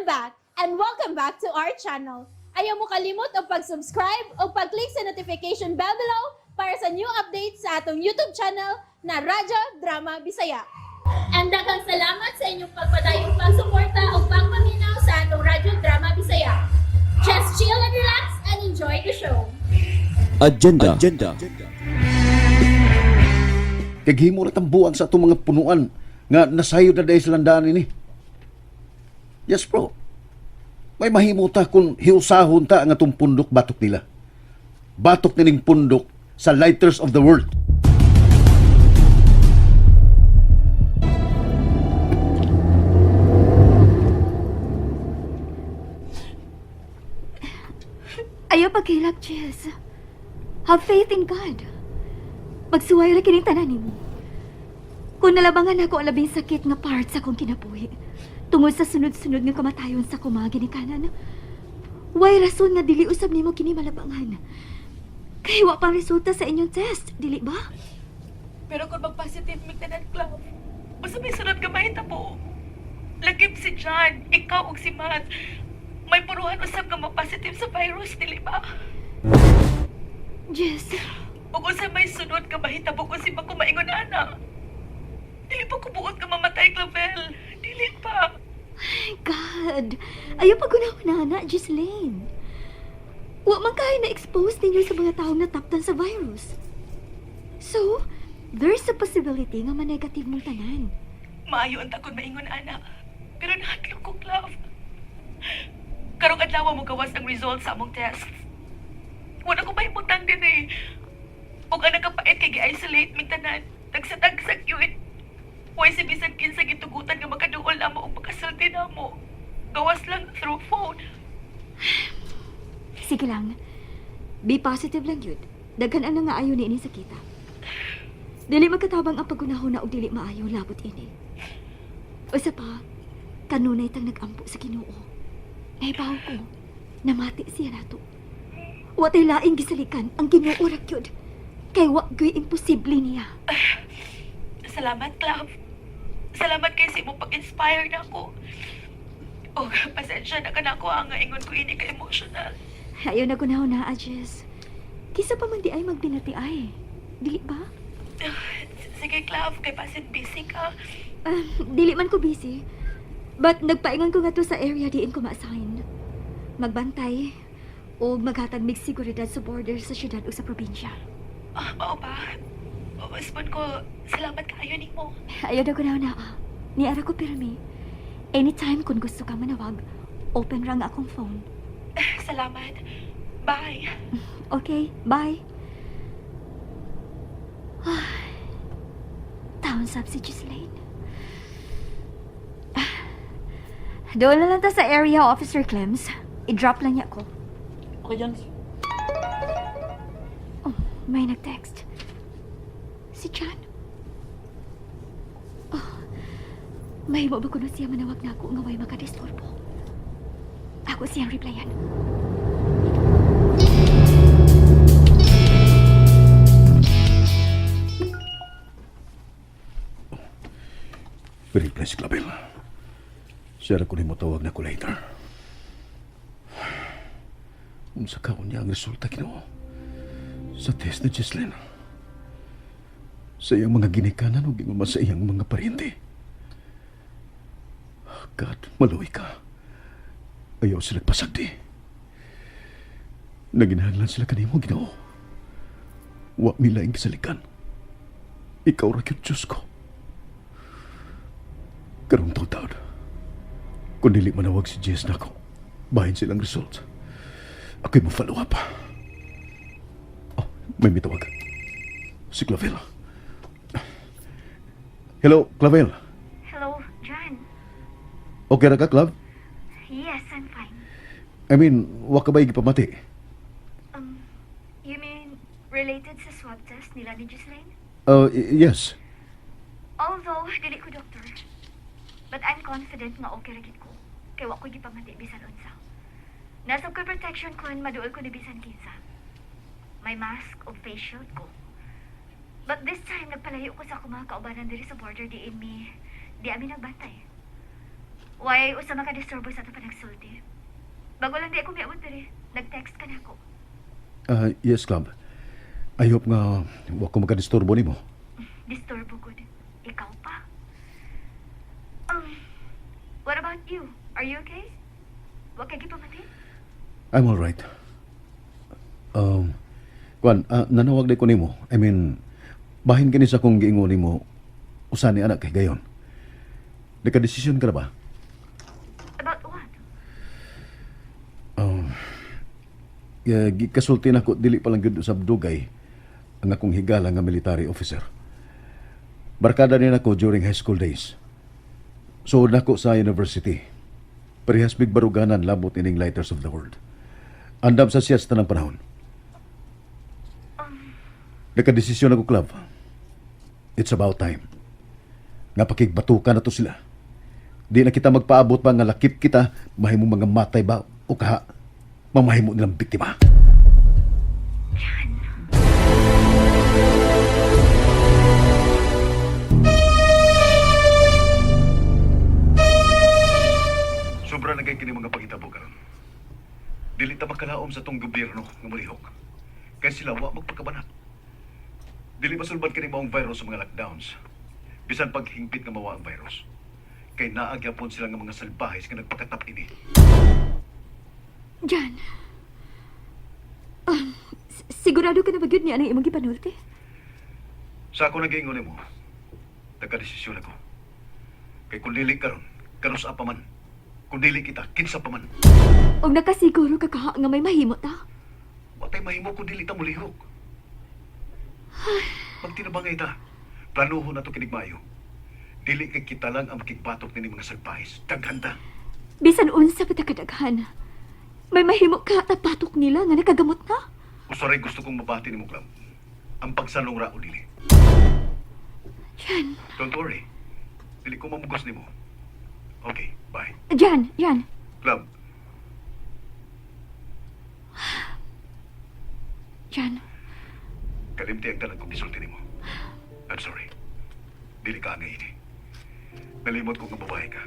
I'm back and welcome back to our channel. Ayaw mo kalimot og pag-subscribe o pag-click sa notification bell below para sa new updates sa atong YouTube channel na Radyo Drama Bisaya. And daghang salamat sa inyong pagpadayong pagsuporta o pagpaminaw sa atong Radyo Drama Bisaya. Just chill and relax and enjoy the show. Agenda. Agenda. Kay gihimo ra tang buang sa atong mga punuan nga nasayod na dahil sa landaan ini. Yes, bro. May mahimo ta kung hiusahon ta ang atong pundok batok nila. Batok nining pundok sa Lighters of the World. Ayaw pagkilak, Jess. Have faith in God. Magsuway ra kining tanan nimo. Kung nalabangan ako ang labing sakit nga part sa akong kinabuhi, tungod sa sunod-sunod nga kamatayon sa akong mga ginikanan, way rason nga dili usab nimo kini malabangan. Kay wa pang resulta sa inyong test, dili ba? Pero kung mag-positive mig tanan, Clau, basta may sunod ka mahitabo. Lagim si John, ikaw ug si Matt. May puruhan usab nga ma-positive sa virus, dili ba? Jess, Ug unsa may sunod ka mahitabo kung si Mako maingon ana. Dili pa ko buot nga mamatay, Clavel. Dili pa. God, ayaw pagunahon na, Ghislaine. Wa man kayo na-expose ninyo sa mga taong nataptan sa virus. So, there's a possibility nga ma-negative mong tanan. Maayo ang takon maingon ana. Pero nahadlok ko, Clav. Karong adlaw mo gawas ang result sa among tests. Wala ko mahimutang din eh. Ug ang nagkapait kay gi-isolate mig tanan. Tagsa-tagsak yun. Way si bisan kinsa gitugutan nga makaduol namo og makasulti namo. Gawas lang through phone. Sige lang. Be positive lang yun. Daghan ang nangaayo ni ini sa kita. Dili magkatabang ang pagunahon na og dili maayo labot ini. Usa pa, kanunay tang nagampo sa Ginoo. Nahibaw ko, namati siya nato. Wa tay laing gisalikan ang Ginoo ra gyud. Kay wa gyoy imposible niya. Salamat, Clav. Salamat kay sa imong pag-inspire nako. Og pasensya na kanako ang ingon ko ini ka emotional. Ayaw na gunahon na, Jess. Kisa pa man di ay magbinati ay. Dili ba? Sige, Clav, kay basin busy ka. Ah, dili man ko busy. But nagpaingon ko nga to sa area diin ko ma-assign. Magbantay o maghatag mig seguridad sa border sa syudad o sa probinsya. Ah, mao ba? Usbon ko, salamat kaayo nimo. Ayaw na ko na ah. Niara ko pirmi. Anytime kung gusto ka manawag, open rang akong phone. Salamat. Bye. Okay, bye. Ay, Thumbs up si Ghislaine. Ah, doon na lang ta sa area, Officer Clems. I-drop lang niya ako. Okay, Jones. Oh, may nag-text. Si Chan. Oh, may ba kuno siya manawag na ako nga way makadisturbo. Ako siyang replyan. Reply si Clavel. Siya ra ko nimo tawag na ko later. Unsa ka niya ang resulta Ginoo sa test ni Ghislaine. Sa iyang mga ginikanan ug ingon man sa iyang mga paryente. God, maluoy ka. Ayaw sila pasagdi. Naginahanglan sila kanimo, Ginoo. Wa mi laing gisalikan. Ikaw ra gyud Diyos ko. Karong taon, kung dili manawag si Jess nako, bahin silang result. Ako'y mo-follow up. Oh, may mitawag. Si Clavel. Hello, Clavel. Hello, John. Okay ra ka, Clav? Yes, I'm fine. I mean, wa ka ba gipamati? You mean related sa swab test nila ni Ghislaine? Yes. Although, dili ko doktor. But I'm confident nga okay ra gid ko. Kay wa ko gipamati bisan unsa. Nasa ko protection kon maduol ko ni bisan kinsa. May mask o face shield ko. But this time, nagpalayo ko sa akong mga kaubanan diri sa border diin mi di ami nagbantay. Why usa makadisturbo sa atong panagsulti? Bago lang di ako miabot diri, nag-text ka nako. Yes, Club. I hope nga wa ko makadisturbo nimo. Disturbo gud. Ikaw pa. What about you? Are you okay? Wa kay gipamati? I'm all right. Kwan, nanawag day ko nimo. I mean, bahin kini sa kong giingon nimo usa ni anak kay gayon. Nakadesisyon ka na ba? About what? Gikasulti na ko dili pa lang gyud usab dugay ang akong higala nga military officer. Barkada ni nako during high school days. So nako sa university. Parehas mig baruganan labot ining lighters of the world. Andam sa siya sa tanang panahon. Nakadesisyon ako, club. It's about time. Nga pakigbatukan na to sila. Di na kita magpaabot pa nga lakip kita, mahimo mga matay ba o kaha, mamahimo nilang biktima. Jan. Sobra na kay kini mga pangitabo karon. Dili ta makalaom sa tong gobyerno nga molihok. Kay sila wa magpakabanat. Dili masulbad kini maong virus sa mga lockdowns. Bisan paghingpit nga mawa ang virus. Kay naa gyapon sila nga mga salbahes nga nagpakatap ini. Jan. Sigurado ka na ba gyud niya ang imong gipanulti? Sa ako nagaingon nimo, nagkadesisyon ako. Kay kung dili karon, kanus-a pa man. Kung dili kita, kinsa pa man. Og nakasiguro ka kaha nga may mahimo ta? Watay mahimo kung dili ta molihok. Magtinabangay ta. Planuhon nato kinig maayo. Dili kay kita lang ang makigbatok nini mga salpahis. Daghan ta. Bisan unsa pa ta kadaghan. May mahimo ka at patok nila nga nakagamot na. Usaray gusto kong mabati nimo, Clam. Ang pagsanong ra o dili. Jan, Don't worry. Dili ko mamugos nimo. Okay, bye. Jan, Jan. Clam, Jan, kalimti ang tanan kong gisulti nimo. I'm sorry. Dili ka angay ini. Nalimot ko nga babae ka.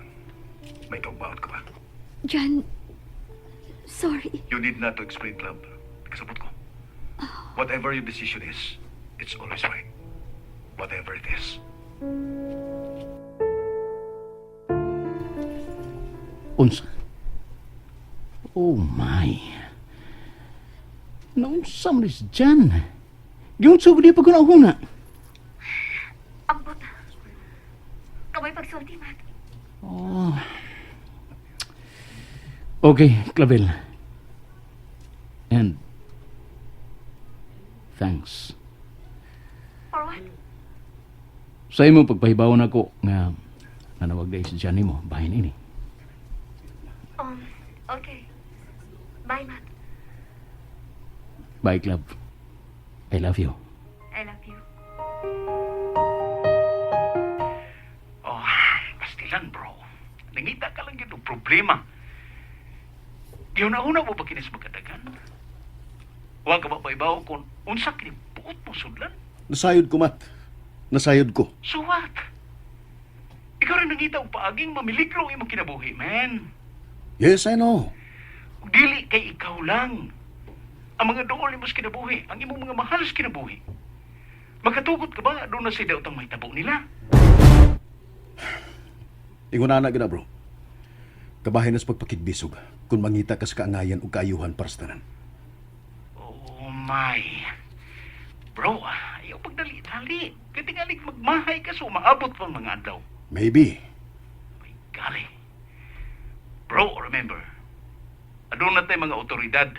May kaugmaon ka ba? Jan. Sorry. You need not to explain, Club. Kasabot ko. Whatever your decision is, it's always right. Whatever it is. Unsa? Oh my. Naunsa man is dyan? Giunsa ba di pa huna? Ambot. Kamay pagsulti, Matt. Oh. Okay, Clavel. And thanks. For what? Sa imo pagpahibaw nako nga nanawag dahil si Johnny mo, bahin ini. Okay. Bye, Matt. Bye, Club. I love you. I love you. Oh, pastilan, bro. Nangita ka lang yun og problema. Yun na una mo ba kinis magkadagan? Huwag ka ba paibaw kung unsa kini buot mo sudlan? Nasayod ko, Matt. Nasayod ko. So what? Ikaw rin nangita og paaging mamiligro ang imong kinabuhi, man. Yes, I know. Ug dili kay ikaw lang. Ang mga dool nimo sa kinabuhi, ang imong mga mahal sa kinabuhi. Makatugot ka ba doon na sa daotang mahitabo nila? Ingon na gina, bro. Kabahin na sa pagpakigbisog kung mangita ka sa kaangayan o kaayuhan para sa tanan. Oh my. Bro, ayaw pagdali-dali. Kaya tingalig magmahay ka so umaabot pang mga adlaw. Maybe. My golly. Bro, remember, aduna tay mga otoridad.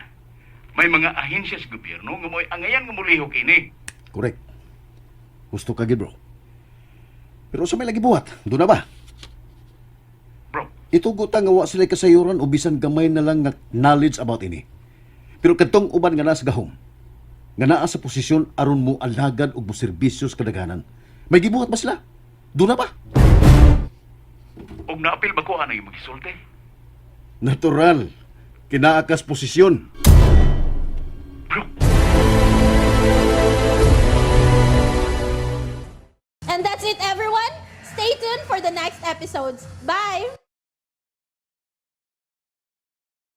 May mga ahensya sa gobyerno nga mo'y angayan nga mulihok ini. Correct. Gusto ka, gid, bro. Pero sa may lagi buhat, doon na ba? Bro, Itugot ta nga wa sila kasayuran o bisan gamay na lang nga knowledge about ini. Pero kadtong uban nga nasa gahom, nga naa sa posisyon aron mo alagad og moserbisyo sa kadaghanan. May gibuhat ba sila? Doon na ba? og naapil ba ko anay magisulti? Natural. Kinaakas posisyon. Bro, And that's it, everyone. Stay tuned for the next episodes. Bye!